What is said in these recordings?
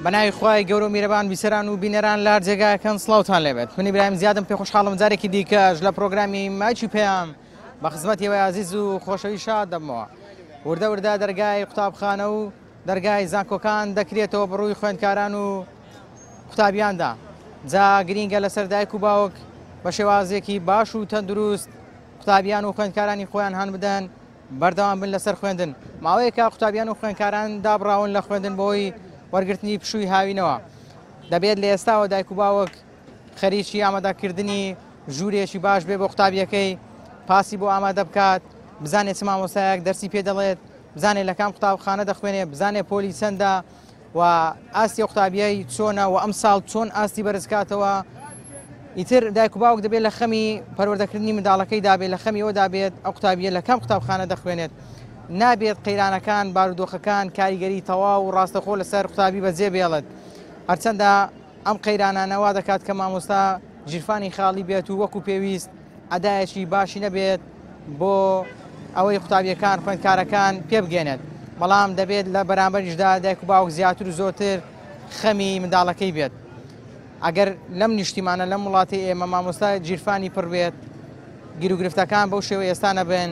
بە ناوی خوای گەورە و میرەبان بیسەران و بینەران لە هەر جێگایەکەن سڵاوتان لێبێت. من ئیبراهیم زیادم پێ خۆشحاڵم جارێکی دیکەش لە پرۆگرامی مایکی پەیام بە خزمەتی ئێوەی ئازیز و خۆشەویست شاد دەبمەوە. وردە وردە دەرگای قوتابخانە و دەرگای زانکۆکان دەکرێتەوە بەڕووی خوێندکاران و قوتابیاندا. جا گرینگە لەسەر دایک و باوک بە شێوازێکی باش و تەندروست قوتابیان و خوێندکارانی خۆیان هان بدەن بەردەوام بن لەسەر خوێندن. ماوەیەکە قوتابیان و خوێندکاران دابڕاون لە خوێندن بەهۆی وەرگرتنی پشووی هاوینەوە. دەبێت لە ئێستاوە دایک و باوک خەریکی ئامادەکردنی ژوورێکی باش بێ بۆ قوتابیەکەی، پاسی بۆ ئامادە بکات، بزانێت چ مامۆستایەک دەرسی پێ دەڵێت، بزانێت لە کام قوتابخانە دەخوێنێ، بزانێت پۆلی چەندە و ئاستی قوتابیای چۆنە و ئەمساڵ چۆن ئاستی بەرزکاتەوە. ئیتر دایک و باوک دەبێت لە خەمی پەروەردەکردنی منداڵەکەی دابێت، لە خەمی ئەوەدا بێت ئەو قوتابیە لە کام قوتابخانە دەخوێنێت. نابێت قەیرانەکان، بارودۆخەکان کاریگەری تەواو و ڕاستەخۆ لەسەر قوتابی بەجێ بێڵێت. هەرچەندە ئەم قەیرانانە وا دەکات کە مامۆستا ژیرفانی خاڵی بێت و وەکو پێویست ئەدایەکی باشی نەبێت بۆ ئەوەی قوتابیەکان خوێندکارەکان پێبگەێنێت، بەڵام دەبێت لە بەرامبەریشدا دایک و باوک زیاتر و زۆرتر خەمی منداڵەکەی بێت. ئەگەر لەم نیشتیمانە لەم وڵاتی ئێمە مامۆستا گیرفانی پڕ بێت، گیروگرفتەکان بەو شێوە ئێستا نەبن،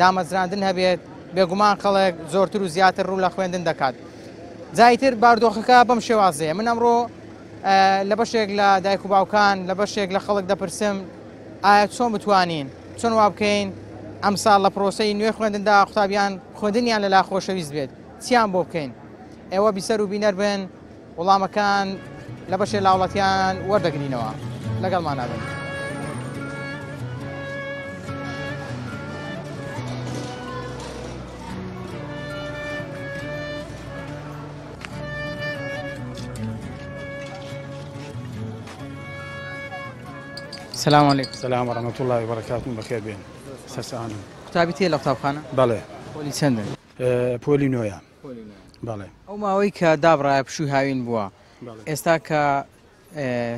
دامەزراندن هەبێت، بێگومان خەڵک زۆرتر و زیاتر ڕوو لە خوێندن دەکات. جایتر باردۆخەکە بەم شێوازەیە. من ئەمڕۆ لە بەشێک لە دایک و باوکان، لە بەشێک لە خەڵک دەپرسم ئایا چۆن بتوانین چۆن وا بکەین ئەمساڵ لە پرۆسەی نوێ خوێندندا قوتابیان خوێندنیان لەلا خۆشەویست بێت، چیان بۆ بکەین؟ ئێوە بیسەر و بینەر بن، وەڵامەکان لە بەشێ لاوڵەتیان وەردەگرینەوە. لەگەڵمانە بن. سلام علیکم. سلام و رحمت الله و برکاته. بەخێر بێن. سەرسانم. قوتابی تێ لە قوتابخانە؟ بەڵێ. پۆلی چەندن؟ پۆلی نۆیە. بەڵێ. ئەو ماوەی کە دابڕایە پشووی هاوین بووە، ئێستا کە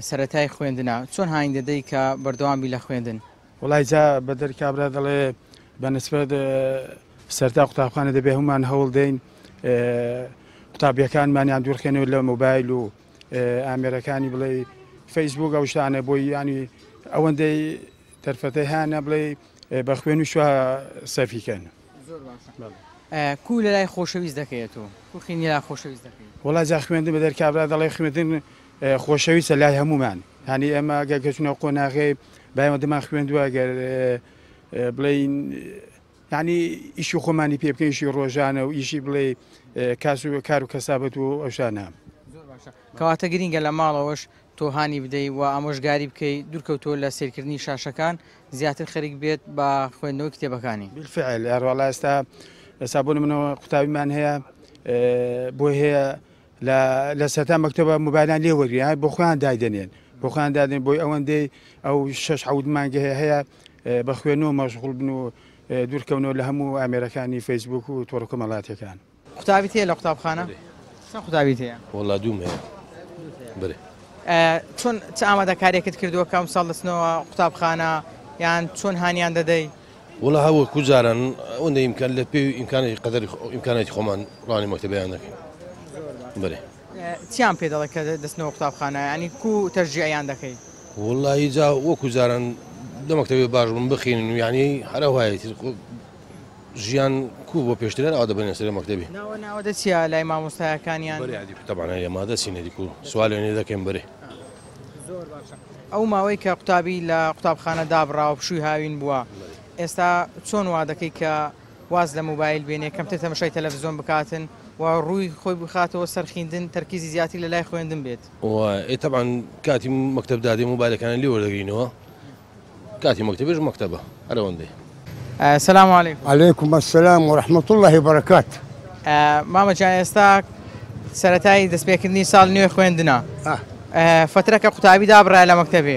سەرەتای خوێندنە، چۆن هاین دەدەی کە بەردەوام بی لە خوێندن؟ وڵای جا بەدەر کابرا دەڵێ بە نسبەت سەرتا قوتابخانە دەبێ هەمومان هەوڵ دەین قوتابیەکانمانیان دوورخێنەوە لە مۆبایل و ئامێرەکانی بڵێ فەیسبوک ئەو شتانە بۆی ینی ئەوەندەی دەرفەتەی هەیانە بڵێ بە خوێن و شوە سەرفیکەن. زۆر باشە. کو لە لای خۆشەویست دەکەیت و کو خوێندنی لا خۆشەویست دەکەیت؟ وڵا جا خوێندن بەدەر کابرا دەڵێ خوێندن خۆشەویستە لای هەمومان، هەنی ئێمە گەر کەچونە قۆناغی بایەوەندەمان خوێندووە گەر بڵێین یعنی ئیشی خۆمانی پێ بکەین، ئیشی ڕۆژانە و ئیشی بڵێ کاس و کار و کەسابەت و ئەوشانە. زۆر باشە. کەواتە گرینگە لە ماڵەوەش تۆ هانی بدەی و ئامۆژگاری بکەی دوورکەوتەوە لە سەیرکردنی شاشەکان، زیاتر خەریک بێت بە خوێندنەوەی کتێبەکانی. بالفعل ئەڕواڵا ئێستا ئێستا بۆ نمونە قوتابیمان هەیە بۆی هەیە لە سەرتا مەکتەبە مۆبایلان لێ وەرگرن، بۆ خۆیان دایدەنێن، بۆ خۆیان دادێن بۆی ئەوەندەی ئەو شەش حەوت مانگە هەیە بە خوێندنەوە مەشغوڵ بن و دوورکەونەوە لە هەموو ئامێرەکانی فەیسبوک و تۆڕە کۆمەڵاتیەکان. قوتابیت هەیە لە قوتابخانە؟ چەند قوتابیت هەیە؟ وەڵا دووم هەیە. بەێ. چۆن چ ئامادەکاریەکت کردووە کە ئەمساڵ دەچنەوە قوتابخانە یان چۆن هانیان دەدەی؟ وەڵا هەوە کو جاران ئەوەندە ئیمکان لە پێی ئیمکانی قەدەری ئیمکاناتی خۆمان ڕانی مەکتەبیان دەکەین. بەێ. چیان پێ دەڵێ کە دەچنەوە قوتابخانە؟ ینی کو تەشجیعیان دەکەی؟ وەڵی جا وەکو جاران لە مەکتەبی باش بم بخینن و یعنی هەرە وایە ژیان کو بۆ پێشتر ئەوە دەبنە سەر مەکتەبی. ناوە ناوە دەچیە لای مامۆستایەکانیان؟ بەرێ عادی طبعا هەیە ما دەچینە دیکو سوالێ دەکەین بەرێ. زۆر باشە. ئەو ماوەی کە قوتابی لە قوتابخانە دابڕاوە پشووی هاوین بووە، ئێستا چۆن وا دەکەی کە واز لە مۆبایل بێنێ، کەمتر تەمەشای تەلەڤزیۆن بکاتن و ڕووی خۆی بخاتەوە سەر خوێندن، تەرکیزی زیاتر لە لای خوێندن بێت؟ ئێ طبعا کاتی مەکتەب دادێ مۆبایلەکانیان لێ وەردەگرینەوە، کاتی مەکتەبیش مەکتەبە هەر ئەوەندەی. سلام علیکم. علیکم السلام و رحمة الله و برکاته. مامە جان ئێستا سەرەتای دەستپێکردنی ساڵ نوێ خوێندنە، فترەکە قوتابی دابڕایە لە مەکتەبێ،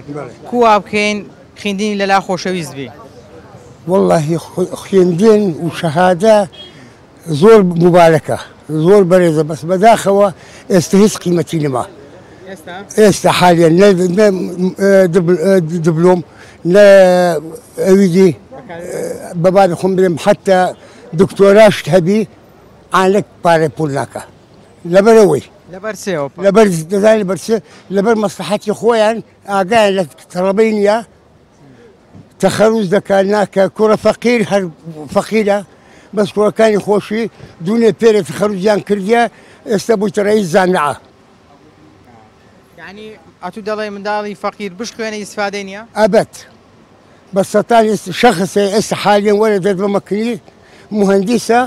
کوا بکەین خوێندنی لەلا خۆشەویست بی؟ واللهی خوێندن و شەهادە زۆر مبارەکە، زۆر بەرێزە، بەس بەداخەوە ئێستا هیچ قیمەتی نەما. ئێستا حالیان نە دبلۆم نە ئەویدی بە بابی خۆم بڵێم حتا دکتۆراشت هەبی ئانەک پارە پول ناکە. لەبەرەوەی لەبەر چێوە؟ لەبەر دەزانی لەبەر چێ؟ لەبەر مەسلحەتی خۆیان ئاگایان لە تەڵەبەی نییە تەخەروج دەکا ناکە کوڕە فەقیر هەر فەقیرە بەس کوڕەکانی خۆشی دوونێ پێرێ تەخەروجیان کردیە ئێستا بوویتە ڕەئیس جامیعە. یعنی ئەتوو دەڵێی منداڵی فەقیر بشخوێنێ ئیسفادەی نییە؟ ئەبەد بە سەتان شەخس هەیە ئێستا حالیەن وەرە دەست بە مەکنی موهەندیسە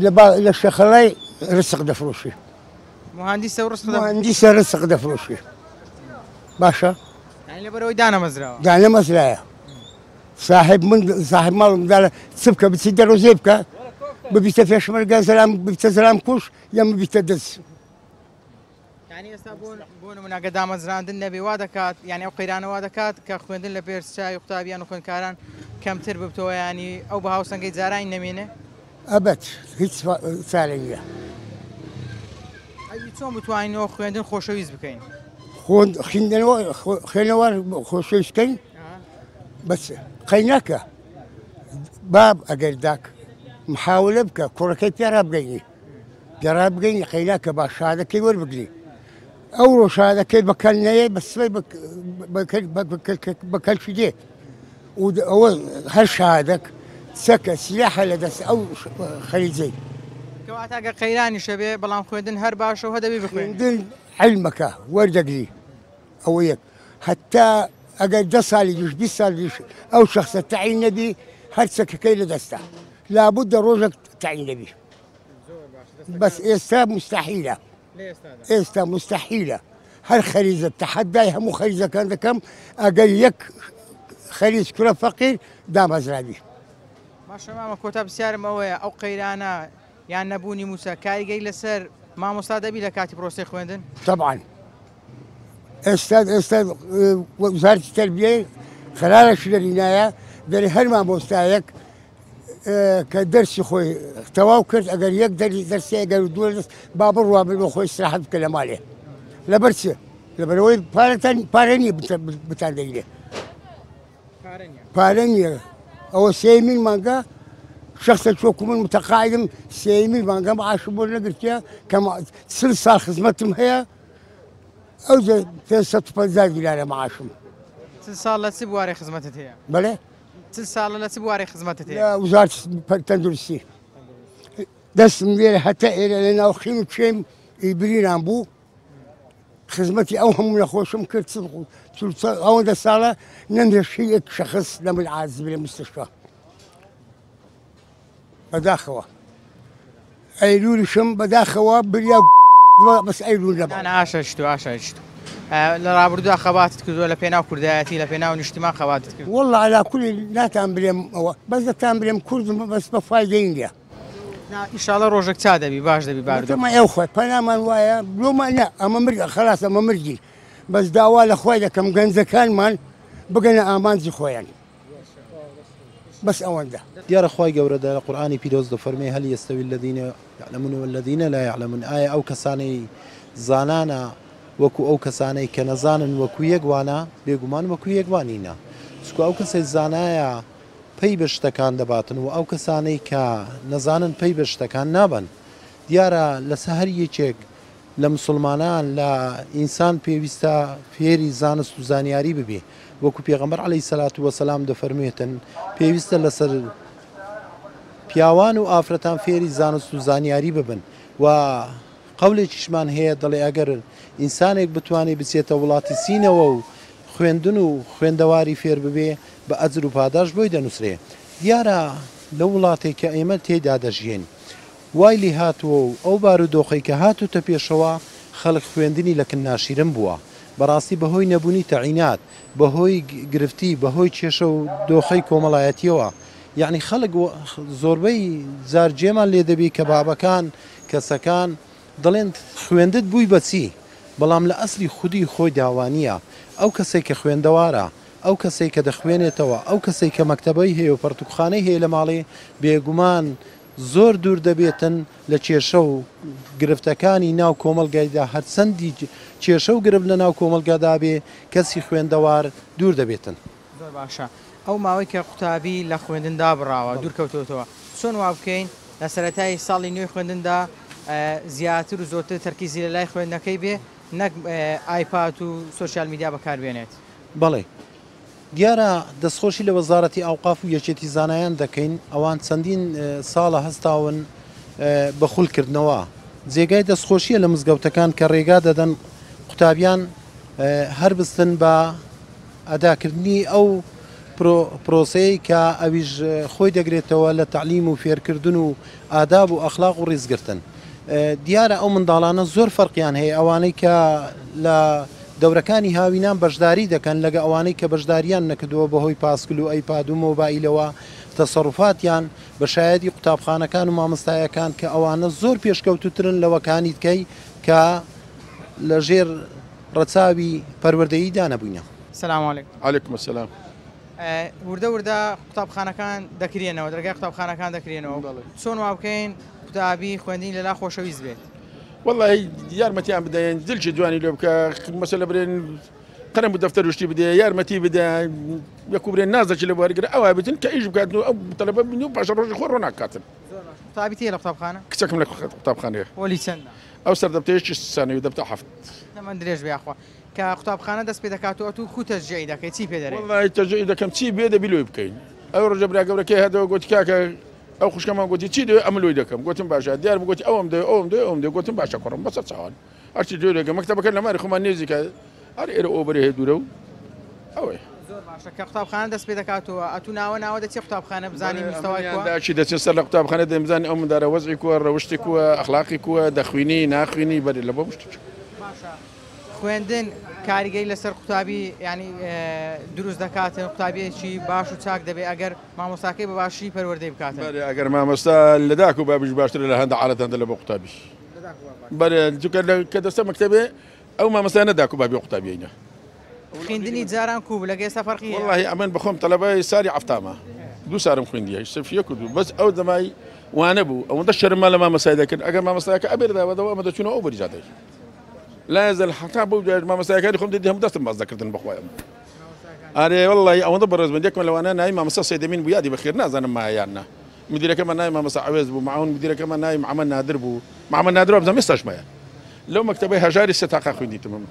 لە با لە شەخەڵای رسق دەفرۆشی. موهەندیسە و رسق موهەندیسە رسق دەفرۆشی باشە. یعنی لەبەرئەوەی دانەمەزراوە. دانەمەزرایە ساحب من ساحب ماڵ منداڵە چ بکە بچی دەرۆزێ بکە ببیتە پێشمەرگە زەلام ببیتە زەلام کوش یان ببیتە دز. یانی ئێستا بۆ بۆ نمونە گە دامەزراندن نەبێ وا دەکات یانی ئەو قەیرانە وا دەکات کە خوێندن لە پێش چاوی قوتابیان و خوێندکاران کەمتر ببتەوە ینی ئەو بە هاوسەنگەی جارانی نەمێنێ؟ ئەبەد هیچ چارە نییە. ئەی چۆن بتوانینەوە خوێندن خۆشەویست بکەین؟ خوێندنەوە خوێنەوار خۆشەویست بکەین بەس قەیناکە باب ئەگەر داک محاولە بکە کوڕەکەی پێ ڕابگەینی گەڕا بگەینی قەینا کە با شادەکەی وەربگری ئەوڕۆ شادەکەی بە کەل نەیە بە سبەی بە کەلکی دێت و ئەوە هەر شادەک چەکە سلاحە لە دەست ئەو خەریجەی. کەواتە ئەگەر قەیرانیش هەبێ بەڵام خوێندن هەر باشە و هەر دەبێ بخوێنی. خوێندن عیلمەکە وەردەگری ئەوە یەک هەتا ئەگەر دە ساڵیش 20 ساڵیش ئەو شخصە تەعین نەبی هەر چەکەکەی لە دەستە لابد ڕۆژێک تەعین دەبی. بەس ئێستا مستحیلە ئێستا مستحیلە هەر خەریزە تەحەدای هەموو خەریزەکان دەکەم ئەگەر یەک خەریز کورە فەقیر دامەزراوی. باشە مامە کۆتا پرسیارم ئەوەیە ئەو قەیرانە یان نەبوونی مووچە کاریگەری لەسەر مامۆستا دەبی لە کاتی پرۆسەی خوێندن؟ طبعا ئێستا ئێستا وەزارەتی تەربیە قەرارێکی دەرینایە دەرێ هەر مامۆستایەک کە دەرسی خۆی تەواو کرد ئەگەر یەک دەری دەرسی ئەگەر دوو دەست با بڕوا بێ بۆ خۆی ئیسراحەت بکە لە ماڵێ لەبەر چێ لەبەرەوەی پارەتان پارە نییە بتان دەگرێ پارە نییە ئەوە سێمین مانگە شخصە چۆکو من متەقاعدم سێمین مانگەم عاشم بۆ نەگرتیە کە 40 ساڵ خزمەتم هەیە ئەو 550 دینارە معاشم. 40 ساڵ لە چ بوارێ خزمەتت هەیە؟ بەڵێ چل ساڵە لە چ بوارێک خزمەتت هەیە؟ لە وزارەتی تەندروستی. دەستم لێرە هەتا ئێرە لە ناو خین و کێم ئی برینان بوو خزمەتی ئەو هەموو نەخۆشم کرد ئەوەندە ساڵە نەمهێشت یەک شەخص لە من عاجز بێ لە مستشفا بەداخەوە ئەیلولیشم بەداخەوە بریا بەس ئەیلول نەبا. نا ئاشەشتو ئاشەشتو لە ڕابردوودا خەباتت کردووە لە پێناو کوردایەتی لە پێناو نیشتیمان خەباتت کردووە. واللە علی کل ناتان بلێم ئەوە بەس دەتان بلێم کوردم بەس بە فایدەی نیە. نا ئیشاڵە ڕۆژێک چا دەبی باش دەبی بارودۆخ. وتم ئێو خۆی پەنامان وایە لۆمان نا ئەمە مرد خەلاس ئەمە مردین بەس داوا لە خوای دەکەم گەنجەکانمان بگەنە ئامانجی خۆیان. بەس ئەوەندە. دیارە خوای گەورە لە قورئانی پیرۆز دەفەرموێ، هل یستوی الذین یعلمون والذین لا یعلمون، ئایا ئەو کەسانەی زانانە وەکو ئەو کەسانەی کە نەزانن وەکو یەک وانە؟ بێگومان وەکو یەک وانینە، چونکە ئەو کەسەی زانایە پەی بە شتەکان دەباتن و ئەو کەسانەی کە نەزانن پەی بە شتەکان نابەن. دیارە لەسە هەر یەکێک لە مسوڵمانان لە ئینسان پێویستە فێری زانست و زانیاری ببێ وەکو پێغەمبەر عەلەیهی سەلات وەسەلام دەفەرموێتن پێویستە لەسەر پیاوان و ئافرەتان فێری زانست و زانیاری ببن و قەولێکیشمان هەیە دەڵێ ئەگەر ئینسانێک بتوانێ بچێتە وڵاتی سینەوە و خوێندن و خوێندەواری فێر ببێ بە ئەجر و پاداشت بۆی دەنووسرێ دیارە لەو وڵاتێک کە ئێمە تێیدا دەژیێن وای لیهاتووە و ئەو بارودۆخەی کە هاتووتە پێشەوە خەلک خوێندنی لە کن ناشیرن بووە بەڕاستی بەهۆی نەبوونی تەعینات بەهۆی گرفتی بەهۆی کێشە و دۆخەی کۆمەڵایەتیەوە یەعنی خەلک زۆربەی جار جێمان لێ دەبی کە بابەکان کەسەکان دەڵێن خوێندت بووی بە چی بەڵام لە ئەسلی خودی خۆیدا وانیە ئەو کەسەی کە خوێندەوارە ئەو کەسەی کە دەخوێنێتەوە ئەو کەسەی کە مەکتەبەی هەیە و پەڕتوکخانەی هەیە لە ماڵێ بێگومان زۆر دوور دەبێتن لە کێشە و گرفتەکانی ناو کۆمەڵگایدا هەرچەندی کێشە و گرفت لە ناو کۆمەڵگادا بێ کەسی خوێندەوار دوور دەبێتن. زۆر باشە ئەو ماوەی کە قوتابی لە خوێندن دابڕاوە دوور کەوتۆتەوە چۆن وا بکەین لە سەرەتای ساڵی نوێی خوێندندا زیاتر و زۆرتر تەرکیزی لە لای خوێندنەکەی بێ نەک ئایپاد و سۆشیال میدیا بەکاربێنێت؟ بەڵێ دیارە دەستخۆشی لە وەزارەتی ئەوقاف و یەکێتی زانایان دەکەین، ئەوان چەندین ساڵە هەستاون بە خول کردنەوە، جێگای دەستخۆشیە لە مزگەوتەکان کە ڕێگا دەدەن قوتابیان هەر بستن بە ئەداکردنی ئەو پرۆسەیەی کە ئەویش خۆی دەگرێتەوە لە تەعلیم و فێرکردن و ئاداب و ئەخلاق و ڕیزگرتن. دیارە ئەو منداڵانە زۆر فەرقیان هەیە ئەوانەی کە لە دەورەکانی هاوینان بەشداری دەکەن لەگە ئەوانەی کە بەشداریان نەکردووە بەهۆی پاسکل و ئەیپاد و مۆبایلەوە تەسەروفاتیان بە شایەدی قوتابخانەکان و مامۆستایەکان کە ئەوانە زۆر پێشکەوتووترن لەوەکانی دیکەی کە لە ژێر ڕەچاوی پەروەردەیی دا نەبووینە. سلام علیکم. علیکم السلام. وردە وردە قوتابخانەکان دەکرێنەوە، دەرگای قوتابخانەکان دەکرێنەوە، چۆن وا بکەین قوتابی خوێندنی لەلا خۆشەویست بێت؟ وەڵی یارمەتیان بدەین دلکی جوانی لێ بکە مەسەلە برێن قەرم و دەفتەر شتی بدێ یارمەتی بدە یەکو برێن نازەکی لە وەرگرە ئەوە بتن کە ئیش بکات و ئەو تەلەبە بن و پاشە ڕۆژی خۆ ڕۆناکاتن. قوتابی تێ لە قوتابخانە؟ کچەکم لە قوتابخانەیە. پۆلی چەندە؟ ئەو سەردەبتەیەکی سانەوی دەبتە حەفت. تەمەن درێژ بێ یاخوا. کە قوتابخانە دەست پێ دەکات و ئەتوو کوو تەشجیعی دەکەی چی پێ دەرێی؟ وەڵاهی تەشجیعی دەکەم چی بێ دەبی لۆی بکەین. ئەو ڕۆژە برا گەورەکەی هاتەوە گۆتی کاکە ئەو خوشکەمان گۆتی چی دەوێ ئەمن لۆی دەکەم. گۆتم باشە. دیار بوو گۆتی ئەوەم دەوێ ئەوەم دەوێ ئەوەم دەوێ. گۆتم باشە کوڕم بەسەر چاوان. هەرچی دەوێ لێکە. مەکتەبەکە لە ماری خۆمان نێزیکە هەر ئێرە ئەوبەری هەیە دوورە و ئەوەیە. زۆر باشە. کە قوتابخانە دەست پێ دەکاتەوە ئەتوو ناوە ناوە دەچی قوتابخانە بزانی مستەوای کووە؟ ئەمنیان داکی دەچن سەر لە قوتابخانە دەین بزانین ئەو مندارە وەزعی کووە ڕەوشتی کووە ئەخلاقی کووە دەخوینی ناخوینی بەرێ لە بۆ مشتێکی. باشە خوێندن کاریگەری لەسەر قوتابی یانی دروست دەکاتن قوتابیەکی باش و چاک دەبێت ئەگەر مامۆستاکەی بە باشی پەروەردەی بکاتن. بەرێ ئەگەر مامۆستا لە داک و بابیش باشترە لە هەندە عالەت هەندە لە بۆ قوتابی. بەرێ چونکە کە دەستە مەکتەبێ ئەو مامۆستایانە داک و بابی قوتابیینە. خوێندنی جاران کوو بوو لەگە ئێستا فەرقی هەیە؟ وەڵاهی ئەمن بەخۆم تەلەبەی ساری عەفتامە دوو سارم خوێندیە سەف یەک و دوو بەس ئەو دەمای وانە بوو ئەوەندە شەرممان لە مامۆستای دەکرد ئەگەر مامۆستاکە ئەبێ داوەدەوە ئەمە دەچوونەوە ئەو بەری جادەی لا يزال حتا بەو دوای مامۆستایەکانی خۆم دەدی هەموو دەستم باز دەکردن بەخوای ئەم ئارێ وەڵڵاهی ئەوەندە بەڕێز بن یەکمان لەوانە ناوی مامۆستا سەیدەمین بوو یادی بەخێر نازانم مایە یان نا مدیرەکەمان ناوی مامۆستا عەوێز بوو معاون مدیرەکەمان ناوی محەمەد نادر بوو محەمەد نادر وابزانم ئێستاش مایە لەو مەکتەبەی هەژاری سێ تاقا خوێندیتم من.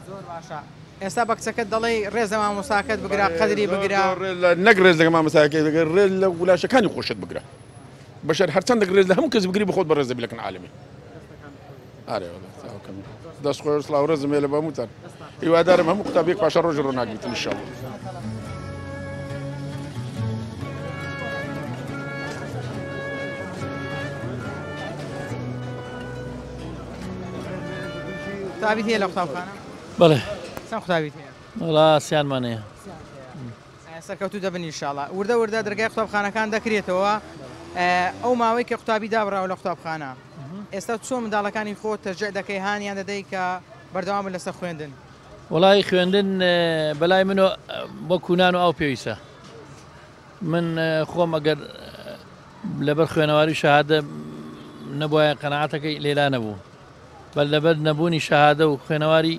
زۆر باشە ئێستا بە کچەکەت دەڵێی ڕێز لە مامۆستاکەت بگرە قەدری بگرە. نەک ڕێز لە مامۆستاکەی بگرە ڕێز لە ولاشەکانی خۆشت بگرە بەشەر هەرچەندێک ڕێز لە هەموو کەس بگری بەخۆت بەڕێز دەبی لەکن عالەمی. ئارێ وەڵا تاوکەم دەست خۆش سڵاو ڕێزم هەیە لە بۆ هەمووتان هیوادارم هەموو قوتابیەک پاشا ڕۆژی ڕۆناک بیت ان شاء الله. قوتابیت هەیە لە قوتابخانە؟ بەڵێ. چەند قوتابیت هەیە؟ وەڵا سیانمان هەیە. سەرکەوتوو دەبن ئینشاڵا. وردە وردە دەرگای قوتابخانەکان دەکرێتەوە ئەو ماوەی کە قوتابی دابڕاوە لە قوتابخانە ئێستا چۆن منداڵەکانی خۆت تەشجیع دەکەی هانیان دەدەی کە بەردەوام بن لەسەر خوێندن؟ وەڵی خوێندن بەلای منەوە وەکو نان و ئاو پێویستە من خۆم ئەگەر لەبەر خوێنەواری شەهادە نەبوایە قەناعەتەکەی لێلا نەبوو بەل لەبەر نەبوونی شەهادە و خوێنەواری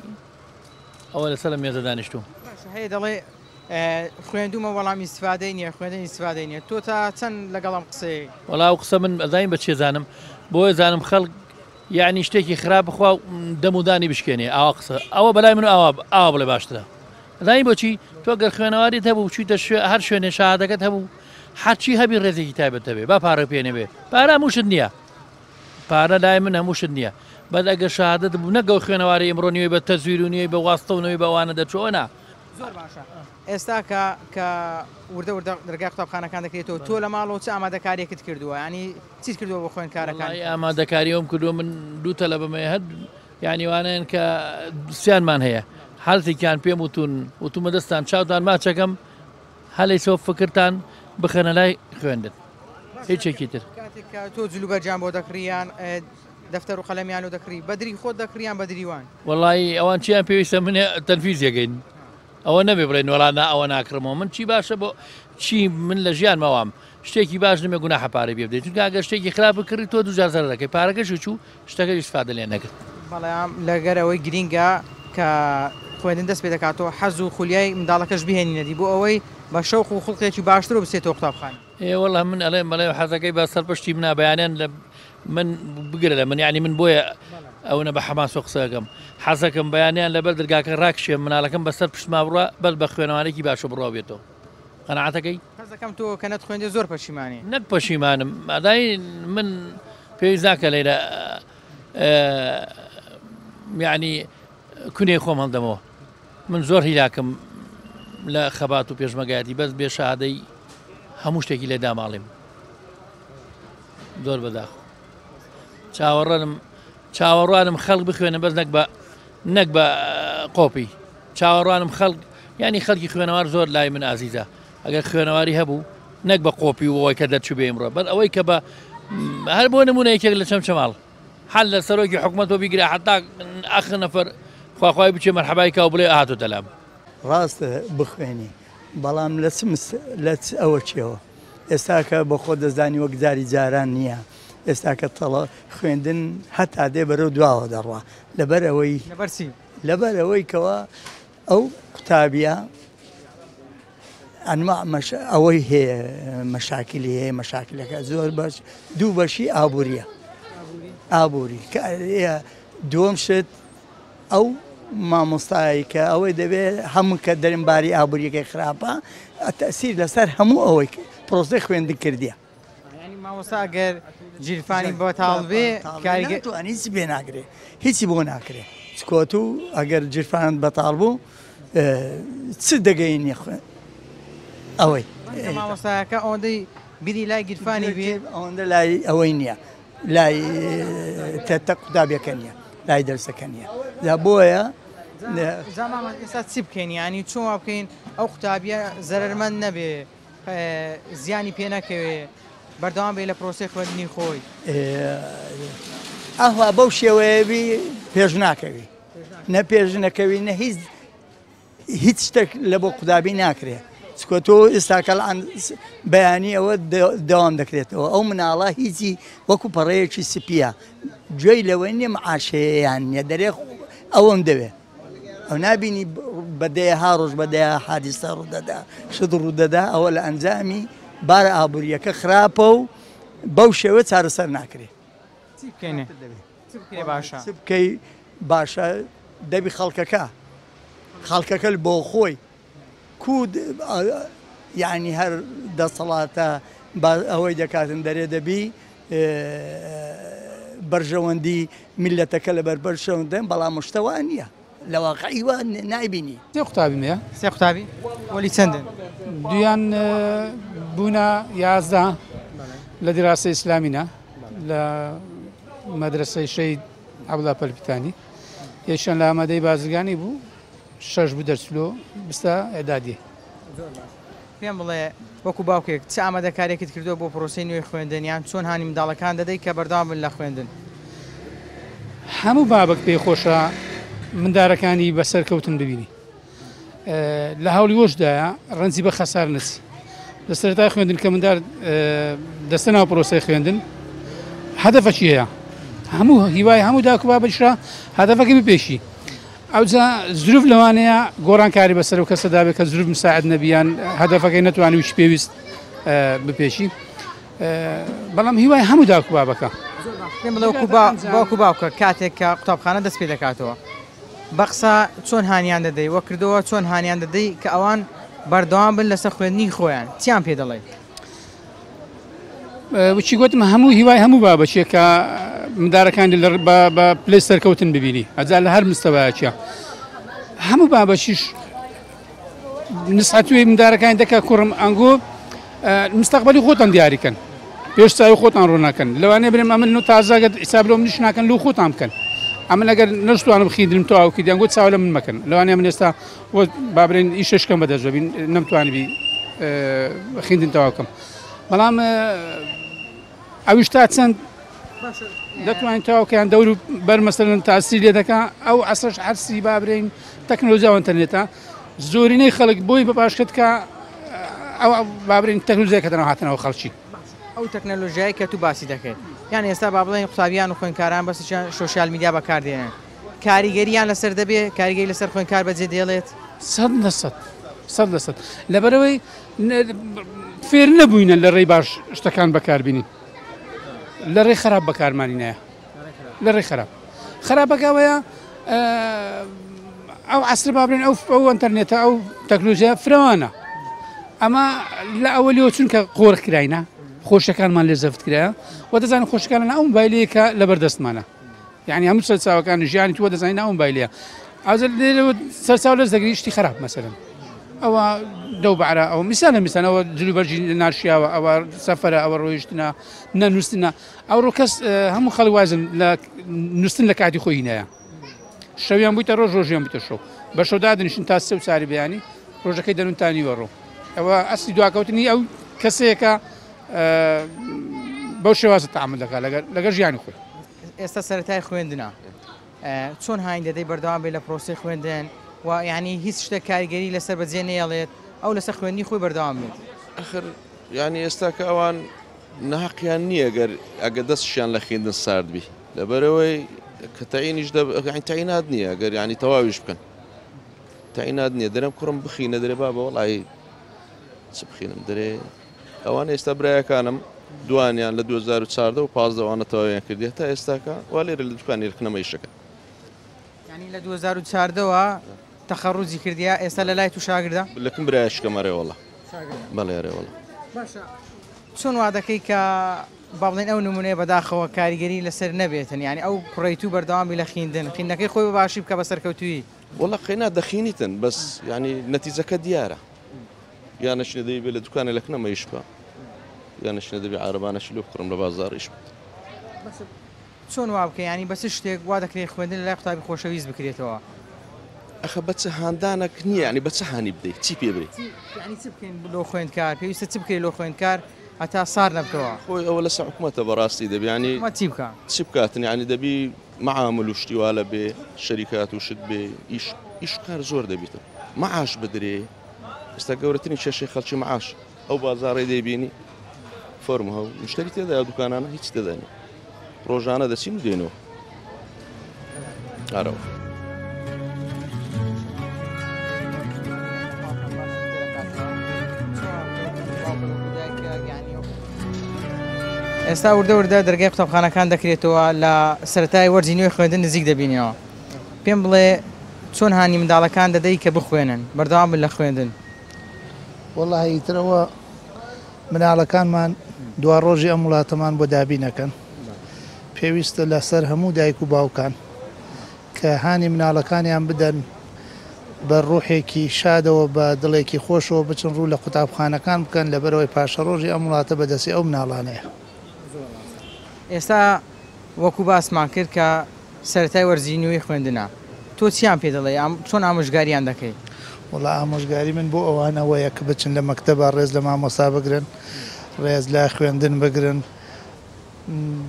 ئەوە لەسەر مێزە دانیشتووم. باشە هەیە دەڵێ خوێندومە بەڵام ئیستفادەی نییە خوێندن ئیستفادەی نییە تۆ تا چەند لەگەڵ ئەم قسەیەی؟ وەڵا ئەو قسە من ئەزانی بە چێ زانم بۆیە زانم خەڵک یعنی شتێکی خراپ بخوا و دەم و دانی بشکێنێ ئاوا قسە ئەوە بەلای من ئاوا ئاوا بڵێ باشترە ئەزانی بۆچی تۆ گەر خوێنەواریت هەبوو چوویتە شوێ هەر شوێنێ شەهادەکەت هەبوو هەرچی هەبی ڕێزێکی تایبەت هەبێ با پارە پێ نەبێ پارە هەموو شت نییە پارە لای من هەموو شت نییە بەس ئەگەر شەهادەت بوو نەک ئەو خوێنەوارەی ئیمڕۆ نیوەی بە تەزویر و نیوەی بە واستە و نەوەی بە ئەوانە دەرچوو ئەوە نا. زۆر باشە ئێستا کە کە وردە وردە دەرگای قوتابخانەکان دەکرێتەوە تۆ لە ماڵەوە چ ئامادەکاریەکت کردووە یانی چیت کردووە بۆ خوێندکارەکان؟ وەڵایی ئامادەکاری ئەوم کردووە من دوو تەلەبەم هەیە هەر یانی وانەیەن کە سیانمان هەیە حالتێکیان پێم وتون وتومە دەستان چاوتان ماچەکەم هەلەیسەوە فکرتان بخەنە لای خوێندن هیچێکی تر. کاتێک کە تۆ جلوبەرگیان بۆ دەکڕی یان دەفتەر و قەلەمیان لۆ دەکڕی بەدری خۆت دەکڕی یان بەدری وان؟ وەڵایی ئەوان چیان پێویستە من تەنفیزی ئەکەین ئەوە نەبێ بڵێن وەڵا نا ئەوە ناکڕمەوە من چی باشە بۆ چی من لە ژیانمە وام شتێکی باش نمێ گوناحە پارەی پێ بدەیت چونکە ئەگەر شتێکی خراپ بکڕی تۆ دووجار زەرەر دەکەی پارەکەشی چوو شتەکەش ئیسفادە لێ نەکرد. بەڵام لەگەر ئەوەی گرینگە کە خوێندن دەست پێ دەکاتەوە حەز و خولیای منداڵەکەش بهێنینە دی بۆ ئەوەی بە شەوق و خوڵقێکی باشترەوە بچێتەوە قوتابخانە. ئێ وەڵا من ئەڵێم بەڵێ حەزەکەی بە سەر پشتی منا بەیانیان لە من بگرە لە من یعنی من بۆیە ئەوەنە بە حەماسۆ قسەکەم حەزەکەم بەیانیان لەبەر دەرگاکە ڕاکشێم مناڵەکەم بەسەر پشتما بڕوا بەس بە خوێنەوارێکی باشە بڕوا بێتەوە قەناعەتەکەی؟ حەزەکەم تۆ کە نەتخوێندێ زۆر پەشیمانی. نەک پەشیمانم ئەدای من پێویست ناکە لەیرە یعنی کونێ خۆم هەڵدەمەوە من زۆر هیلاکم لە خەبات و پێشمەگایەتی بەس بێ شادەی هەموو شتێکی لێ داماڵیم زۆر بەداخ چاوەڕێنم چاوەڕوانم خەڵک بخوێنە بەس نەک بە نەک بە قۆپی چاوەڕوانم خەڵک ینی خەڵکی خوێنەوار زۆر لای من ئازیزە ئەگەر خوێنەواری هەبوو نەک بە قۆپی و ئەوەی کە دەرچوو بێ ئیمڕۆ بەس ئەوەی کە بە هەر بۆ نمونە یەکێک لە چەمچەماڵ حەل لە سەرۆکی حکومەت بۆ بیگرە حتا ئەخ نەفەر خواخوای بچێ مەرحەبای کا و بڵێ هاتۆتە لام. ڕاستە بخوێنی بەڵام لە چ لە چ ئەوە چێوە ئێستاکە بە خۆ دەزانی وەک جاری جاران نییە ئێستاکە تەڵە خوێندن هەتا دێ بەرەو دواوە دەڕوا لەبەر ئەوەی لەبەر چی؟ لەبەر ئەوەی کەوا ئەو قوتابیە ئەنواع مەش ئەوەی هەیە مەشاکلی هەیە مەشاکلەکە زۆر بەش دوو بەشی ئابووریە ئابووری کە دووەم شت ئەو مامۆستایی کە ئەوەی دەبێت هەموو کە دەرم باری ئابووریەکەی خراپە تەسیر لەسەر هەموو ئەوەی پرۆسەی خوێندن کردیە. یانی مامۆستا ئەگەر گیرفانی بەتاڵ بێ کاریگە ناتوانێ هیچی پێ ناکرێ هیچی بۆ ناکرێ چکۆت و ئەگەر گیرفانت بەتاڵ بوو چ دەگەینی خوێن ئەوەی مامۆستاکە ئەوەندەی بیری لای گیرفانی بێ ئەوەندە لای ئەوەی نییە لای تەتە قوتابیەکە نییە لای دەرسەکە نییە جا بۆیە جا مامە ئێستا چی بکەین یانی چۆن وا بکەین ئەو قوتابیە زەرەرمەند نەبێ زیانی پێ نەکەوێ بەردەوام بێ لە پرۆسەی خوێندنی خۆی. ئەوها بەو شێوەیە بی پێش ناکەوی نە پێش نەکەوی نە هیچ هیچ شتێک لە بۆ قوتابی ناکرێ چکۆ تۆ ئێستاکە بەیانی ئەوە دەوام دەکرێتەوە ئەو مناڵە هیچی وەکو پەڕەیەکی سپیە گوێی لەوەی نییە معاشەیەیان نییە دەرێ ئەوەم دەوێ ئەو نابینی بە دەیەها ڕۆژ بە دەیە حادیسە ڕوودەدا شت ڕوودەدا ئەوە لە ئەنجامی بارە ئابووریەکە خراپە و بەو شێوە چارەسەر ناکرێ. چی بکەین؟ چ بکرێ باشە؟ چ بکەی باشە دەبی خەڵکەکە خەڵکەکە بۆ خۆی کو یعنی هەر دەسەڵاتە ئەوەی دەکاتن دەرێ دەبی بەرژەوەندی میللەتەکە لەبەر بەرژەوەندن بەڵام مشتە وا نییە لە واقعی وا نایبینی. سێ قوتابیم هەیە. سێ قوتابی پۆلی چەندن؟ دویان بوونە 11 لە دیراسە ئیسلامینە لە مەدرسەی شەهید عەبدوڵا پەلپیتانی یەکیان لە ئامادەی بازرگانی بوو شەش بوو دەرچلۆ بستە ئێدادیە. زۆر باش پێم بڵێ وەکو باوکێک چ ئامادەکاریەکت کردووە بۆ پرۆسەی نوێی خوێندن یان چۆن هانی منداڵەکان دەدەیت کە بەردەوام بن لە خوێندن؟ هەموو بابەک پێی خۆشە مندارەکانی بە سەرکەوتن ببینی لە هەوڵی وەشدایە ڕەنجی بە خەسار نەچی لە سەرەتای خوێندن کە مندار دەستە ناو پرۆسەی خوێندن هەدەفەکی هەیە هەموو هیوای هەموو داک و بابەشە هەدەفەکەی بپێشی ئەوجا زروف لەوانەیە گۆڕانکاری بەسەر و کەسەدا بێت کە زروف مساعد نەبیان هەدەفەکەی نەتوانی وش پێویست بپێشی بەڵام هیوای هەموو داک و بابەکە. پێم بڵێ وەکو باوک و باوکە کاتێک کە قوتابخانە دەست پێ دەکاتەوە بە قسە چۆن هانیان دەدەی وە کردەوە چۆن هانیان دەدەی کە ئەوان بەردەوام بن لەسەر خوێندنی خۆیان چیان پێ دەڵێی؟ وچی گوتم هەموو هیوای هەموو بابەچێک کە مندارەکانی بە پلەی سەرکەوتن ببینی ئەجا لە هەر مستەوایەکیە هەموو بابەچیش نسحەتوی مندارەکانی دەکا کوڕم ئەنگۆ مستەقبلی خۆتان دیاریکەن پێش چاوی خۆتان ڕووناکەن لەوانەیە برێم ئەمن نو تازاگەت حساب لۆ منیش ناکەن لۆ خۆتان بکەن ئەمن ئەگەر نەشتوانم خیندرم تەواو کردی ئەنگۆ چاو لە من مەکەن لەوانەیە من ئێستا با برێن ئیشەشکەم بەدەست ببین نەمتوانیبی خیندن تەواو کەم بەڵام ئەویش تا چەند دەتوانین تەواوکەیان دەور و بەر مەسەلەن تاسی لێ دەکا ئەو عەسرەش عەرسی با برێین تەکنۆلۆژیا و ئینتەرنێتە زۆرینەی خەڵک بۆی بە باشکرد کە ئەو با برێین تەکنۆلۆژیا کە دەناو هاتنەوە خەڵکی. ئەو تەکنەلۆژیای کە تو باسی دەکەیت یان ئێستا با بڵێین قوتابیان و خوێندکاران بەسیان شۆشیال میدیا بەکاردێنن کاریگەریان لەسەر دەبێ کاریگەری لەسەر خوێندکار بەجێ دێڵێت؟ 100% 100% لەبەرئەوەی فێر نەبووینە لە ڕێی باش شتەکان بەکاربینین. لە ڕێ خراپ بەکارمانی نایە لە ڕێ خراپ خراپەکەوەیە ئەو عەسر با بڵێن ئەو ئەو ئەنتەرنێتە ئەو تەکنۆلۆژیا فرەوانە ئەمە لە ئەوەلیەوە چونکە قۆرخ کراینە خۆشەکانمان لێ زەفت کرایە و دەزانین خۆشەکان لە ئەو مۆبایلەیە کە لەبەر دەستمانە یعنی هەموو سەرچاوەکانی ژیانی تۆ دەزانین ئەو مۆبایلەیە ئازر لێرەوە سەرچاو لەس دەگری شتی خراپ مەسەلەن ئەوە دەو بەعرا ئەوە میسالە میسان ئەوە جلوبەرگی ناشیاوە ئەوە سەفەرە ئەوە ڕۆیشتنە نەنووسنە ئەوڕۆ کەس هەموو خەڵک وازن لە نووسن لە کاتی خۆی نایە شەویان بوویتە ڕۆژ ڕۆژیان بوویتە شەو بە شەو دادنیشن تا سێ و چاری بەیانی ڕۆژەکەی دەنوون تا نیوەڕۆ ئەوە ئەسلی دواکەوتنی ئەو کەسەیەکە بەو شێوازە تەعامل دەکات لەگەر ژیانی خۆی. ئێستا سەرەتای خوێندنە چۆن هاین دەدەی بەردەوام بێت لە پرۆسەی خوێندن و یعنی هیچ شتێک کاریگەری لەسەر بەجێ نەیەڵێت ئەو لەسەر خوێندنی خۆی بەردەوام بێت؟ ئەخر یعنی ئێستا کە ئەوان ناهەقیان نییە گەر ئەگە دەستشیان لە خوێندن سارد بی لەبەرئەوەی کە تەعینیش دە یعنی تەعینات نییە گەر یعنی تەواویش بکەن تەعینات نییە دەرم کوڕم بخینە دەرێ بابە وەڵی چ بخینم دەرێ ئەوان ئێستا برایەکانم دوانیان لە 2014 و 15 وانە تەواویان کردی تا ئێستاکە وا لێرە لە دوکانی لکنەمە ئیشەکەن. یعنی لە 2014ەوە تەخەڕوجی کردیە ئێستا لە لای تو شاگردە؟ لەکم برایشکەم ئەرێ وەڵا. بەڵێ ئەرێ وەڵا. باشە چۆن وا دەکەی کە با بڵێین ئەو نمونەیە بەداخەوە کاریگەری لەسەر نەبێتن یعنی ئەو کوڕەی تو بەردەوام بی لە خیندن خیندنەکەی خۆی بە باشی بکە بە سەرکەوتوویی. وەڵا قەینا دەخینیتن بەس یعنی نەتیجەکە دیارە یا نەچنە دەبی بێ لە دوکانە لە کنەمە ئیش بکە یا نەچنە دەبی عارەبانەشی لۆ بکڕم لە بازاڕ ئیش بکە. باشە چۆن وا بکەی یانی بە چ شتێک وا دەکرێت خوێندن لەلای قوتابی خۆشەویست بکرێتەوە؟ ئەخە بە چ هاندانەک نییە یانی بە چ هانی بدەی چی پێ بدەی؟ یانی چ بکەین لۆ خوێندکار پێویستە چ بکرێت لۆ خوێندکار هەتا سار نەبتەوە؟ خۆی ئەوە لەسەر حکومەتە بەڕاستی دەبی یانی حکومەت چی بکا؟ چی بکاتن یانی دەبی مەعامل و شتی وا لە بێ شەریکات و شت بێ ئیش ئیش و کار زۆر دەبیتن مەعاش بدرێ ئێستا گەورەترین کێشەی خەڵکی مەعاش ئەو بازاڕەی دەیبینی فۆرم هەو مشتری تێدایە دوکانانە هیچ تێدا نیە ڕۆژانە دەچین و دێنەوە ئارەوە. ئێستا وردە وردە دەرگای قوتابخانەکان دەکرێتەوە لە سەرەتای وەرزی نوێی خوێندن نزیک دەبینەوە پێم بڵێ چۆن هانی منداڵەکان دەدەی کە بخوێنن بەردەوام بن لە خوێندن؟ وەڵاهی ئیتر ئەوە مناڵەکانمان دواڕۆژی ئەم وڵاتەمان بۆ دابین ئەکەن پێویستە لەسەر هەموو دایک و باوکان کە هانی مناڵەکانیان بدەن بە ڕوحێکی شادەوە بە دڵێکی خۆشەوە بچن ڕوو لە قوتابخانەکان بکەن لەبەرئەوەی پاشەڕۆژی ئەم وڵاتە بەدەستی ئەو مناڵانەیە. ئێستا وەکو باسمان کرد کە سەرەتای وەرزی نوێی خوێندنە تۆ چیان پێ دەڵێی چۆن ئامۆژگاریان دەکەی؟ وەڵا ئامۆژگاری من بۆ ئەوان ئەوەیە کە بچن لە مەکتەبا ڕێز لە مامۆستا بگرن ڕێز لە خوێندن بگرن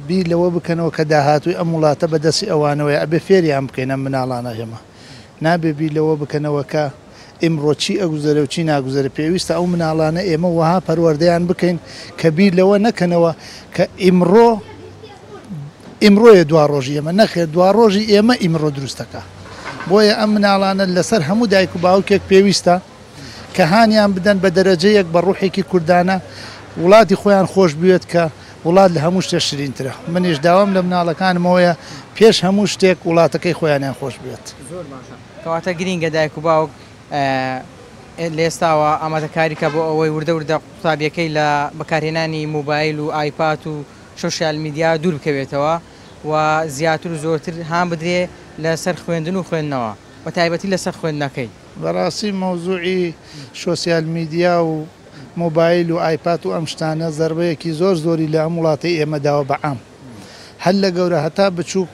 بیر لەوە بکەنەوە کە داهاتووی ئەم وڵاتە بە دەستی ئەوانەوەیە ئەبێ فێریان بکەین ئەم مناڵانە ئێمە نابێ بیر لەوە بکەنەوە کە ئیمڕۆ چی ئەگوزەرێ و چی ناگوزەرێ، پێویستە ئەو مناڵانە ئێمە وەها پەروەردەیان بکەین کە بیر لەوە نەکەنەوە کە ئیمڕۆ ئیمڕۆیە دواڕۆژی ئێمە، نەخێر دواڕۆژی ئێمە ئیمڕۆ دروست دەکا. بۆیە ئەم مناڵانە لەسەر هەموو دایک و باوکێک پێویستە کە هانیان بدەن بە دەرەجەیەک بە ڕوحێکی کوردانە وڵاتی خۆیان خۆش بوێت کە وڵات لە هەموو شتێک شرینترە. منیش داوام لە مناڵەکانمەوەیە پێش هەموو شتێک وڵاتەکەی خۆیانیان خۆش بوێت. زۆر باشە. کەواتە گرینگە دایک و باوک لە ئێستاوە ئامادەکاری بکات بۆ ئەوەی وردە وردە قوتابیەکەی لە بەکارهێنانی مۆبایل و ئایپاد و شۆشیال میدیا دوور بکەوێتەوە و زیاتر و زۆرتر هان بدرێ لەسەر خوێندن و خوێندنەوە بە تایبەتی لەسەر خوێندنەکەی. بەڕاستی مەوزوعی شۆسیال میدیا و مۆبایل و ئایپاد و ئەم شتانە زەربەیەکی زۆر زۆری لە ئەم وڵاتەی ئێمە داوە بە عام هەر لە گەورە هەتا بچوک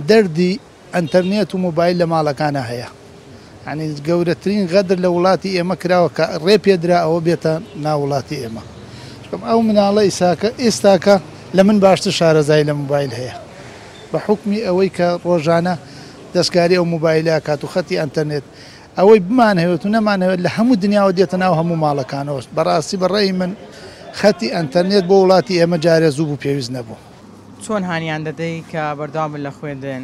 دەردی ئەنتەرنێت و مۆبایل لە ماڵەکانا هەیە یانی گەورەترین غەدر لە وڵاتی ئێمە کراوە کە ڕێ پێدرا ئەوە بێتە ناو وڵاتی ئێمە چکم ئەو مناڵە ئیساکە ئێستاکە لە من باشتر شارەزایی لە مۆبایل هەیە بە حوکمی ئەوەی کە ڕۆژانە دەستکاری ئەو مۆبایلە ئەکات و خەتی ئەنتەرنێت ئەوەی بمانهەوێت و نەمانهەوێت لە هەموو دنیاوە دێتە ناو هەموو ماڵەکانەوە بەڕاستی بە ڕەئی من خەتی ئەنتەرنێت بۆ وڵاتی ئێمە جارێ زوو بوو پێویست نەبوو. چۆن هانیان دەدەی کە بەردەوام بن لە خوێندن،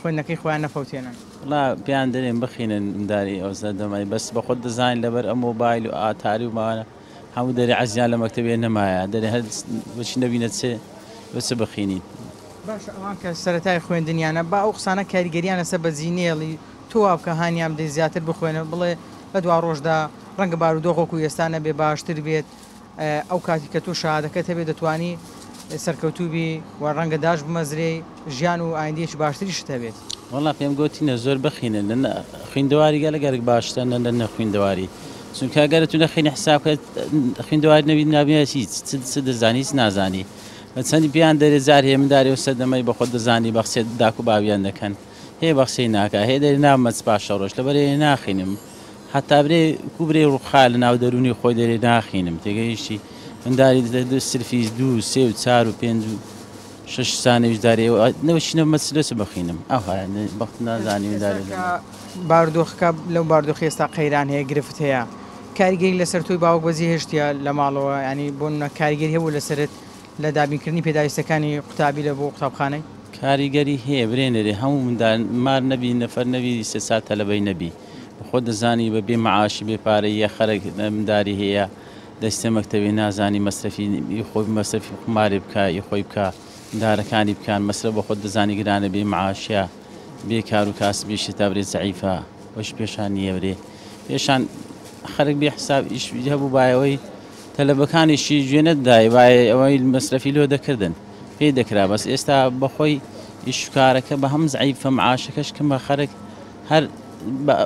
خوێندنەکەی خۆیان نەفەوتێنن؟ وەڵا پێیان دەرێم بخینن منداری ئەو سەردەمەی بەس بە خۆت دەزانین لەبەر ئەم مۆبایل و ئاتاری و ماوانە هەموو دەرێ عەزیان لە مەکتەبێ نەمایە دەرێ هەر بچین دەبینە چێ بەچ بخینین. باشە ئەوان کە سەرەتای خوێندنیانە با ئەو قسانە کاریگەریان لەسەر بەجی نەیەڵی تۆ وا بکە هانیان بدەی زیاتر بخوێنن بڵێ لە دوا ڕۆژدا ڕەنگە بارودۆخ وەکو ئێستا نەبێ باشتر بێت ئەو کاتی کە تۆ شەهادەکەت هەبێ دەتوانی سەرکەوتوو بی و ڕەنگە داش بمەزرێی ژیان و ئایندەیەکی باشتریشت هەبێت. وەڵا پێم گۆتینە زۆر بخینن لە خویندەواری گەلە گەرەک باشترە نە لە نەخویندەواری چونکە گەر تو نەخینی حساب کە خویندەواری نەبی نابی هیچ چ دەزانی هیچ نازانی چەندی پێیان دەرێ جار هەیە مندارێ و سەردەمەی بە خۆت دەزانی بە قسەی داک و باویان دەکەن هەیە بە قسەی ناکا هەیە دەرێ نابمە چ پاشەڕۆژ لەبەر ئەوێ ناخینم حتا برێ کو برێ ڕوخا لە ناو دەروونی خۆی دەرێ ناخینم تێگەیشتی منداری سرفی دوو سێ و چار و پێنج و شەش سانەویش دارێ نەوەشی نەبمە چ لەچ بخینم ئەوها بەخت نازانی مندارێ بارودۆخەکە لەو بارودۆخی ئێستا قەیران هەیە گرفت هەیە کاریگەری لەسەر تۆی باوک بەجێ هێشتیە لە ماڵەوە یانی بۆ نمونە کاریگەری هەبوو لەسەرت لە دابینکردنی پێداویستەکانی قوتابی لە بۆ قوتابخانەی؟ کاریگەری هەیە برێ نەرێ هەموو مندار مار نەبی نەفەر نەبی سێ چار تەلەبەی نەبی خۆت دەزانی بە بێ معاشی بێ پارەی یە خەرک منداری هەیە دەستێ مەکتەبێ نازانی مەسرەفی ی خۆی مەسرەفی قومارێ بکا ی خۆی بکا مندارەکانی بکان مەسرەف بە خۆت دەزانی گرانە بێ معاشە بێ کار و کاسبیشی تا برێ زەعیفە وەش پێشان نییە برێ پێشان خەرک بێ حساب ئیش هەبوو بایەوەی تەلەبەکانیشی گوێ نەدای بایە ئەوەی مەسرەفی لۆ دەکردن پێی دەکرا بەس ئێستا بەخۆی ئیش و کارەکە بە هەم زەعیفە معاشەکەش کەمە خەرک هەر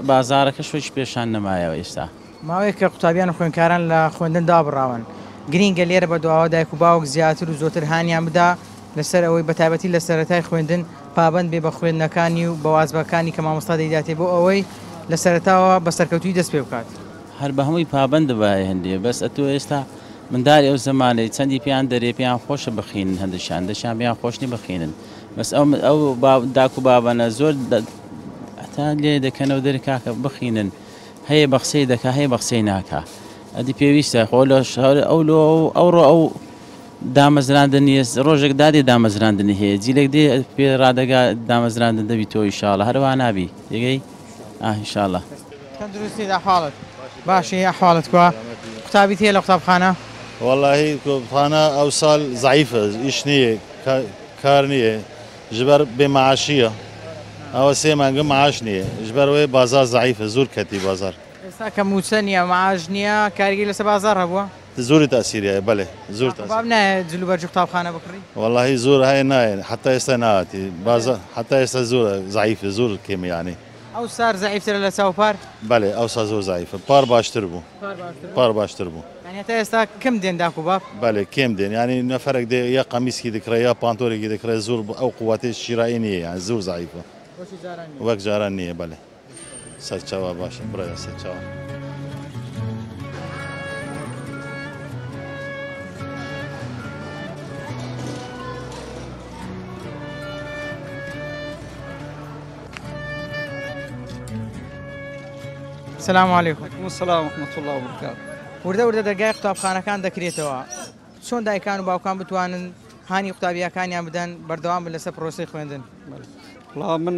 بازارەکەش وەکی پێشان نەمایەوە ئێستا. ماوەیەکە قوتابیان و خوێندکاران لە خوێندن دابڕاون، گرینگە لێرە بەدواوە دایک و باوک زیاتر و زۆتر هانیان بدا لەسەر ئەوەی بەتایبەتی لە سەرەتای خوێندن پابەند بێ بە خوێندنەکانی و بە وازبەکانی کە مامۆستا دەیداتێ بۆ ئەوەی لە سەرەتاوە بە سەرکەوتوویی دەست پێ بکات. هەر بە هەمووی پابەند بایە هەندێ بەس ئەتۆ ئێستا منداری ئەو زەمانەی چەندی پێیان دەرێ پێیان خۆشە بخینن هەندێکیان هەندێکیان پێیان خۆش نی بخینن بەس ئەو ئەو داک و بابەنە زۆر هەتا لێ دەکەنەوە دەرێ کاکە بخینن هەیە بە قسەی دەکا هەیە بە قسەی ناکا ئەدی پێویستە خۆ لە ئەو لۆ ئەوڕۆ ئەو دامەزراندن نییە ڕۆژێک دادێ دامەزراندنی هەیە جیلێک دێ پێ ڕادەگا دامەزراندن دەبی تۆ ئیشاڵە هەروە نابی تێگەی ئاه ئیشاڵە. تەندروستی ئەحواڵت باشی ئەحواڵت کوا قوتابیت هەیە لە قوتابخانە؟ وەڵاهی قوتابخانە ئەوسال زەعیفە ئیش نییە کار نییە ژبەر بێ معاشیە ئەوە سێ مانگە معاش نییە ژبەر وێ بازار زەعیفە زور کەتی بازار. ئێستا کە مووچە نییە معاش نییە کاریگەری لەسەر بازاڕ هەبووە؟ زۆری تاسیری هەیە بەلێ زۆر تاسیر. باب نایە جل و بەرگی قوتابخانە بکڕی؟ وەڵاهی زۆر هەیە نایەن حەتا ئێستا ناهاتی بازار حەتا ئێستا زۆر زەعیفە زۆر کەمە یانی. ئەوسار زەعیفترە لە چاو پار؟ بەلێ ئەوسا زۆر زەعیفە پار باشتر بوو پار باشتر بوو. یانی هەتا ئێستا کەم دێن داک و باب؟ بەلێ کێم دێن یانی نەفەرێک دێ یا قەمیسکی دکڕێ یا پانتۆرێکی دکڕێ زۆر ئەو قوەتەی شیرایی نییە یانی زۆر زەعیفە وەک جاران نییە بەلێ. سەرچاوە باشە بڕێ سەرچاوە. سلام علیکم. علیکم السلام و رحمة الله و برکاته. وردە وردە دەرگای قوتابخانەکان دەکرێتەوە چۆن دایکان و باوکان بتوانن هانی قوتابیەکانیان بدەن بەردەوام بن لەسەر پرۆسەی خوێندن؟ وەڵا من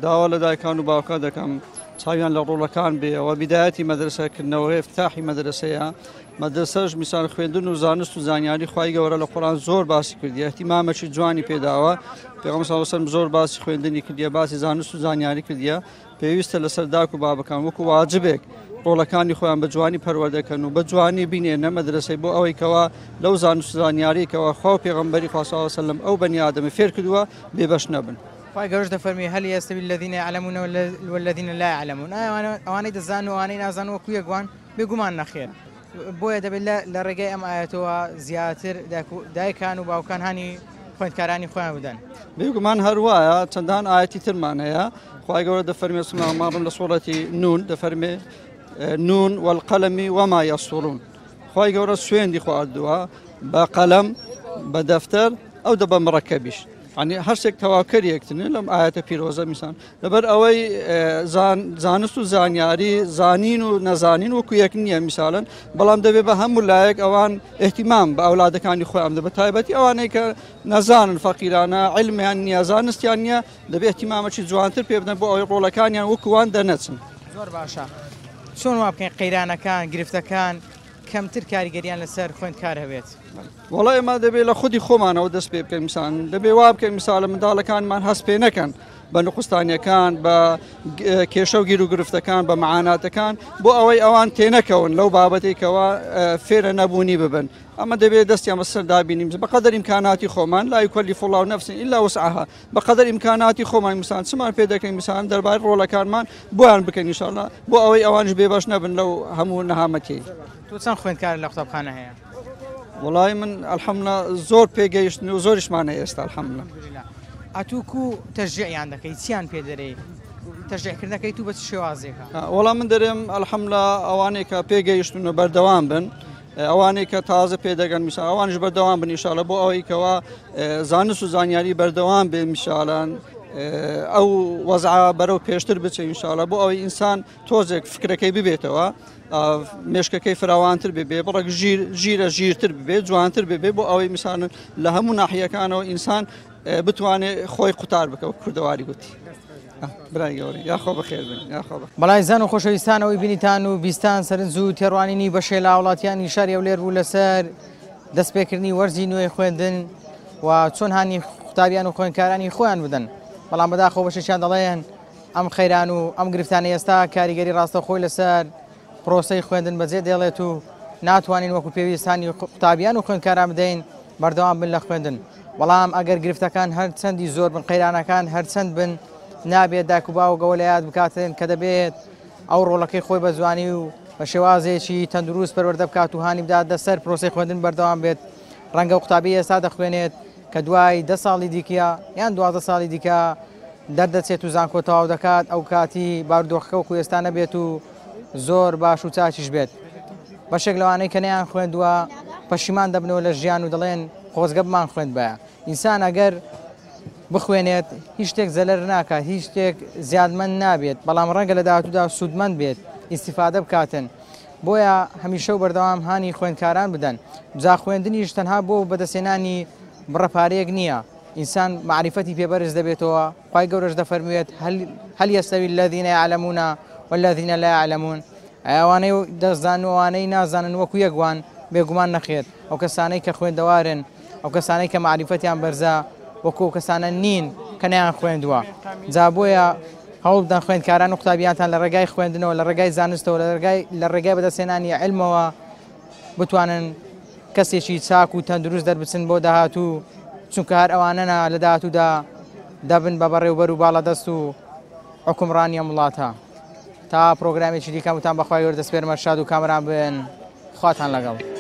داوا لە دایکان و باوکان دەکەم چاویان لە ڕۆڵەکان بێ ئەوە بیدایەتی مەدرسە کردنەوەی افتتاحی مەدرسەیە مەدرسەش میسان خوێندن و زانست و زانیاری خوای گەورە لە قورئان زۆر باسی کردیە اهتمامێکی جوانی پێداوە پێغەمبەر صلی الله علیه و سلم زۆر باسی خوێندنی کردیە باسی زانست و زانیاری کردیە پێویستە لەسەر داک و بابەکان وەکو واجبێک ڕۆڵەکانی خۆیان بە جوانی پەروەردەکەن و بە جوانی بینێنە مەدرسەی بۆ ئەوەی کەوا لەو زانست و زانیاری کەوا خوا و پێغەمبەری خوا صلی الله علیه و سلم ئەو بەنی ئادەمی فێر کردووە بێبەش نەبن. خوای گەورەش دەفەرموێ، هل یستوی الذین یعلمون والذین لا یعلمون، ئایا ئەوانەی دەزانن و ئەوانەی نازانن وەکو یەک وان؟ بێگومان نەخێر. بۆیە دەبێت لە ڕێگای ئەم ئایەتەوە زیاتر دایکان و باوکان هانی خوێندکارانی خۆیان بدەن. بێگومان هەر وایە، چەندان ئایەتی ترمان هەیە، خوای گەورە دەفەرمێ بسم الله الرحمن الرحیم لە سوڕەتی نون دەفەرمێ نون والقلم وما یسطرون، خوای گەورە سوێندی خواردووە بە قەلەم بە دەفتەر ئەو دە بە مڕەکەبیش. ینی هەرسێک تەواوکەر یەکترن لەم ئاەتە پیرۆزە میسان لەبەر ئەوەی زانست و زانیاری زانین و نەزانین وەکو یەک نییە میساالن بەڵام دەبێ بە هەموو لایەک ئەوان احتیمام بە ئەولادەکانی خۆیان دە بە تایبەتی ئەوانەی کە نەزانن فەقیرانە علمیان نییە زانستیان نییە دەبێ احتیمامەکی جوانتر پێ بدەن بۆ ئەوەی ڕۆڵەکانیان وەکووان دەنەچن. زۆر باشە چۆن وا بکەین قەیرانەکان گرفتەکان کەمتر کاریگەریان لەسەر خوێندکار هەبێت؟ وەڵا ئێمە دەبێت لە خودی خۆمانەوە دەست پێ بکەین مسان دەبێ وا بکەین مسالە منداڵەکانمان هەست پێ نەکەن بە نقوستانیەکان بە کێشە و گیر و گرفتەکان بە معاناتەکان بۆ ئەوەی ئەوان تێنەکەون لەو بابەتێکەوە فێرە نەبوونی ببن ئەمە دەبێت دەستیان بەسەر دابینیم بەقەدەر ئیمکاناتی خۆمان لا يكلف الله نفسا الا وسعها بەقەدەر ئیمکاناتی خۆمان مسان چمان پێ دەکەین مسان دەربارەی ڕۆڵەکانمان بۆیان بکەین ئینشاءاللە بۆ ئەوەی ئەوانش بێبەش نەبن لەو هەموو نەهامەتی. تۆ چەند خوێندکار لە قوتابخانە هەیە؟ وەڵای من الحمدلله زۆر پێگەیشتن و زۆریشمان هەیە ئێستا الحمدلله. ئەتوو کو تەشجیعیان دەکەی چیان پێ دەرێی؟ تەشجیعکردنەکەی تو بە چ شێوازێکە؟ وەڵا من دەرێم الحمدلله ئەوانەی کە پێگەیشتون و بەردەوام بن ئەوانەی کە تازە پێدەگەن میسا ئەوانش بەردەوام بن ئیشاڵە بۆ ئەوەی کەوا زانست و زانیاری بەردەوام بێ میشالان ئەو وەزع بەرەو پێشتر بچێ ئینشاءاللە بۆ ئەوەی ئینسان تۆزێک فکرەکەی ببێتەوە مێشکەکەی فراوانتر ببێ بڕێک ژیر ژیرە ژیرتر ببێ جوانتر ببێ بۆ ئەوەی میسان لە هەموو ناحیەکانەوە ئینسان بتوانێت خۆی قوتار بکە و کوردەواری گوتی. برای گەورەی یاخوا بەخێر بن یاخوا بەخێر. بەڵایزان و خۆشەویستان ئەوەی بینیتان و بیستان سەرنج و تێڕوانینی بەشێ لە هاوڵاتیانی شاری هەولێر بوو لەسەر دەستپێکردنی وەرزی نوێی خوێندن و چۆن هانی قوتابیان و خوێندکارانی خۆیان بدەن بەڵام بەداخەوە بەشێکیان دەڵێن ئەم خەیران و ئەم گرفتانە ئێستا کاریگەری ڕاستەوخۆی لەسەر پرۆسەی خوێندن بەجێ دێڵێت و ناتوانین وەکو پێویست هانی قوتابیان و خوێندکاران بدەین بەردەوام بن لە خوێندن بەڵام ئەگەر گرفتەکان هەرچەندی زۆر بن قەیرانەکان هەرچەند بن نابێت دایک و باوک ئەوە لە یاد بکاتن کە دەبێت ئەو ڕۆڵەکەی خۆی بە جوانی و بە شێوازێکی تەندروست پەروەردە بکات و هانی بدات لەسەر پرۆسەی خوێندن بەردەوام بێت ڕەنگە قوتابی ئێستا دەخوێنێت کە دوای دە ساڵی دیکە یان 12 ساڵی دیکە دەردەچێت و زانکۆ تەواو دەکات ئەو کاتی بارودۆخەکە وەکو ئێستا نەبێت و زۆر باش و چاکیش بێت بەشێک لەوانەی کە نەیان خوێندووە پەشیمان دەبنەوە لە ژیان و دەڵێن خۆزگە بمان خوێندبایە ئینسان ئەگەر بخوێنێت هیچ شتێک زەلەر ناکات هیچ شتێک زیادمەند نابێت بەڵام ڕەنگە لە داهاتوودا سوودمەند بێت ئیسیفادە بکاتن بۆیە هەمیشە و بەردەوام هانی خوێندکاران بدەن جا خوێندنیش تەنها بۆ بەدەستێنانی بڕە پارەیەک نییە ئینسان مەعریفەتی پێ بەرز دەبێتەوە خوای گەورەش دەفەرموێت هل هل يستوي الذين يعلمون والذين لا يعلمون ئایا ئەوانەی دەزانن و ئەوانەی نازانن وەکو یەک وان بێگومان نەخێر ئەو کەسانەی کە خوێندەوارن ئەو کەسانەی کە مەعریفەتیان بەرزە وەکو ئەو کەسانە نین کە نەیان خوێندووە جا بۆیە هەوڵ بدەن خوێندکاران و قوتابیانتان لە ڕێگای خوێندنەوە لە ڕێگای زانستەوە لە ڕێگای لە ڕێگای بەدەستهێنانی علمەوە بتوانن کەسێکی چاک و تەندروست دەربچن بۆ داهاتوو چونکە هەر ئەوانەنا لە داهاتوودا دەبن بە بەڕێوبەر و باڵادەست و حوکمڕانی ئەم وڵاتە تا پرۆگرامێکی دیکە وتان بەخوای گەورە دەسپێرمە شاد و کامەران بن خواتان لەگەڵ.